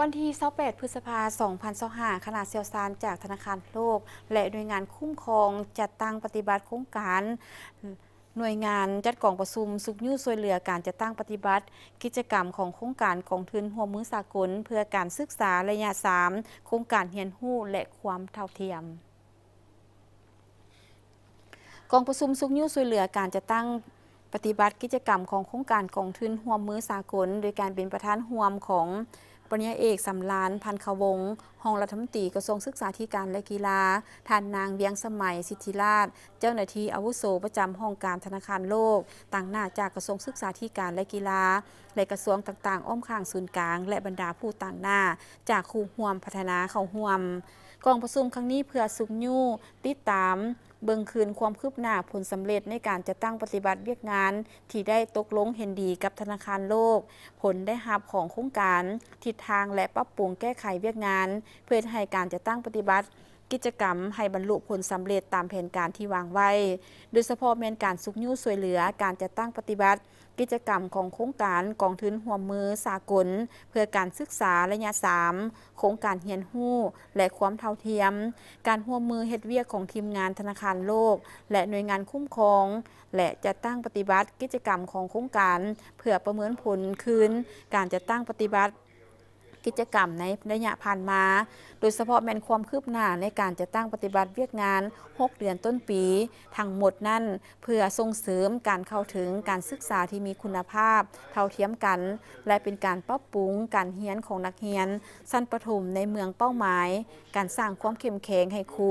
ວັນທີຊາວແປດ ພຶດສະພາ ສອງພັນຊາວຫ້າ ຄະນະຊ່ຽວຊານຈາກທະນາຄານໂລກ ແລະ ໜ່ວຍງານຄຸ້ມຄອງ ຈັດຕັ້ງປະຕິບັດໂຄງການ. ໜ່ວຍງານຈັດກອງປະຊຸມຊຸກຍູ້ຊ່ວຍເຫຼືອການຈັດຕັ້ງປະຕິບັດກິດຈະກຳຂອງໂຄງການກອງທຶນຮ່ວມມືສາກົນ ເພື່ອການສຶກສາໄລຍະສາມ ໂຄງການຮຽນຮູ້ ແລະ ຄວາມເທົ່າທຽມ. ກອງປະຊຸມຊຸກຍູ້ຊ່ວຍເຫຼືອການຈັດຕັ້ງປະຕິບັດກິດຈະກຳຂອງໂຄງການກອງທຶນຮ່ວມມືສາກົນ ໂດຍການເປັນປະທານຮ່ວມຂອງປະລິນຍາເອກ ສຳລານ ພັນຄະວົງ ຮອງລັດຖະມົນຕີກະຊວງສຶກສາທິການ ແລະ ກິລາ, ທ່ານນາງ ວຽງສະໄໝ ສິດທິລາດ ເຈົ້າໜ້າທີ່ອາວຸໂສປະຈຳຫ້ອງການທະນາຄານໂລກ, ຕາງໜ້າຈາກກະຊວງສຶກສາທິການ ແລະ ກິລາ ແລະ ກະຊວງຕ່າງໆອ້ອມຂ້າງສູນກາງ ແລະ ບັນດາຜູ້ຕາງໜ້າຈາກຄູ່ຮ່ວມພັດທະນາເຂົ້າຮ່ວມ. ກອງປະຊຸມຄັ້ງນີ້ເພື່ອຊຸກຍູ້ຕິດຕາມເບິ່ງຄືນຄວາມຄືບໜ້າ, ຜົນສຳເລັດໃນການຈັດຕັ້ງປະຕິບັດວຽກງານທີ່ໄດ້ຕົກລົງເຫັນດີກັບທະນາຄານໂລກ, ຜົນໄດ້ຮັບຂອງໂຄງການ, ທິດທາງ ແລະ ປັບປຸງແກ້ໄຂວຽກງານ ເພື່ອເຮັດໃຫ້ການຈັດຕັ້ງປະຕິບັດກິດຈະກຳໃຫ້ບັນລຸຜົນສຳເລັດຕາມແຜນການທີ່ວາງໄວ້, ໂດຍສະເພາະແມ່ນການຊຸກຍູ້ຊ່ວຍເຫຼືອການຈັດຕັ້ງປະຕິບັດ ກິດຈະກຳຂອງໂຄງການກອງທຶນຮ່ວມມືສາກົນ ເພື່ອການສຶກສາໄລຍະສາມ ໂຄງການຮຽນຮູ້ ແລະ ຄວາມເທົ່າທຽມ, ການຮ່ວມມືເຮັດວຽກຂອງທີມງານທະນາຄານໂລກ ແລະ ໜ່ວຍງານຄຸ້ມຄອງ ແລະ ຈັດຕັ້ງປະຕິບັດກິດຈະກຳຂອງໂຄງການ ເພື່ອປະເມີນຜົນຄືນການຈັດຕັ້ງປະຕິບັດກິດຈະກຳໃນໄລຍະຜ່ານມາ, ໂດຍສະເພາະແມ່ນຄວາມຄືບໜ້າໃນການຈັດຕັ້ງປະຕິບັດວຽກງານຫົກເດືອນຕົ້ນປີ. ທັງໝົດນັ້ນ ເພື່ອສົ່ງເສີມການເຂົ້າເຖິງການສຶກສາທີ່ມີຄຸນນະພາບ, ເທົ່າທຽມກັນ ແລະ ເປັນການປັບປຸງການຮຽນຂອງນັກຮຽນຊັ້ນປະຖົມໃນເມືອງເປົ້າໝາຍ, ການສ້າງຄວາມເຂັ້ມແຂງໃຫ້ຄູ,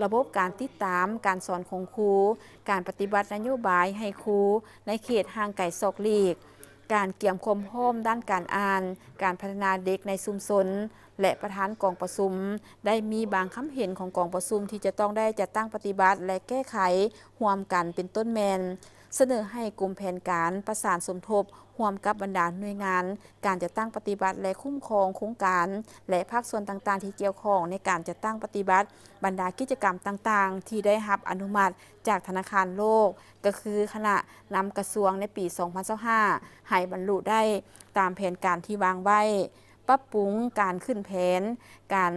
ລະບົບການຕິດຕາມການສອນຂອງຄູ, ການປະຕິບັດນະໂຍບາຍໃຫ້ຄູໃນເຂດຫ່າງໄກສອກຫຼີກ, ການກຽມຄວາມພ້ອມດ້ານການອ່ານ, ການພັດທະນາເດັກໃນຊຸມຊົນ ແລະ ປະທານກອງປະຊຸມ ໄດ້ມີບາງຄຳເຫັນຂອງກອງປະຊຸມທີ່ຈະຕ້ອງໄດ້ຈັດຕັ້ງປະຕິບັດ ແລະ ແກ້ໄຂຮ່ວມກັນ ເປັນຕົ້ນແມ່ນ ສະເໜີໃຫ້ກົມແຜນການປະສານສົມທົບຮ່ວມກັບບັນດາໜ່ວຍງານການຈັດຕັ້ງປະຕິບັດ ແລະ ຄຸ້ມຄອງໂຄງການ ແລະ ພາກສ່ວນຕ່າງໆທີ່ກ່ຽວຂ້ອງໃນການຈັດຕັ້ງປະຕິບັດບັນດາກິດຈະກຳຕ່າງໆທີ່ໄດ້ຮັບອະນຸມັດຈາກທະນາຄານໂລກ ກໍຄືຄະນະນຳກະຊວງໃນປີສອງພັນຊາວຫ້າ ໃຫ້ບັນລຸໄດ້ຕາມແຜນການທີ່ວາງໄວ້, ປັບປຸງການຂຶ້ນແຜນການ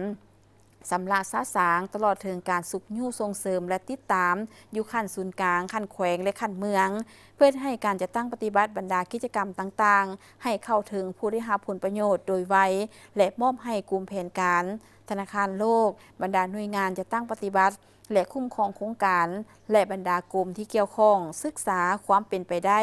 ຊຳລະສະສາງ ຕະຫຼອດເຖິງການຊຸກຍູ້ສົ່ງເສີມ ແລະ ຕິດຕາມຢູ່ຂັ້ນສູນກາງ, ຂັ້ນແຂວງ ແລະ ຂັ້ນເມືອງ ເພື່ອເຮັດໃຫ້ການຈັດຕັ້ງປະຕິບັດບັນດາກິດຈະກຳຕ່າງໆ ໃຫ້ເຂົ້າເຖິງຜູ້ໄດ້ຮັບຜົນປະໂຫຍດໂດຍໄວ ແລະ ມອບໃຫ້ກຸ່ມແຜນການ, ທະນາຄານໂລກ, ບັນດາໜ່ວຍງານຈັດຕັ້ງປະຕິບັດ ແລະ ຄຸ້ມຄອງໂຄງການ ແລະ ບັນດາກົມທີ່ກ່ຽວຂ້ອງ ສຶກສາຄວາມເປັນໄປໄດ້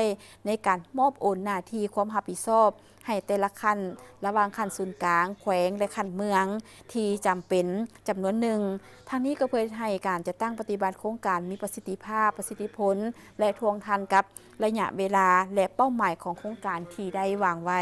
ໃນການມອບໂອນໜ້າທີ່ຄວາມຮັບຜິດຊອບ ໃຫ້ແຕ່ລະຂັ້ນ ລະຫວ່າງຂັ້ນສູນກາງ, ແຂວງ ແລະ ຂັ້ນເມືອງ ທີ່ຈຳເປັນຈຳນວນໜຶ່ງ. ທັງນີ້ກໍເພື່ອເຮັດໃຫ້ການຈັດຕັ້ງປະຕິບັດໂຄງການມີປະສິດທິພາບ, ປະສິດທິຜົນ ແລະ ທ່ວງທັນກັບໄລຍະເວລາ ແລະ ເປົ້າໝາຍຂອງໂຄງການທີ່ໄດ້ວາງໄວ້.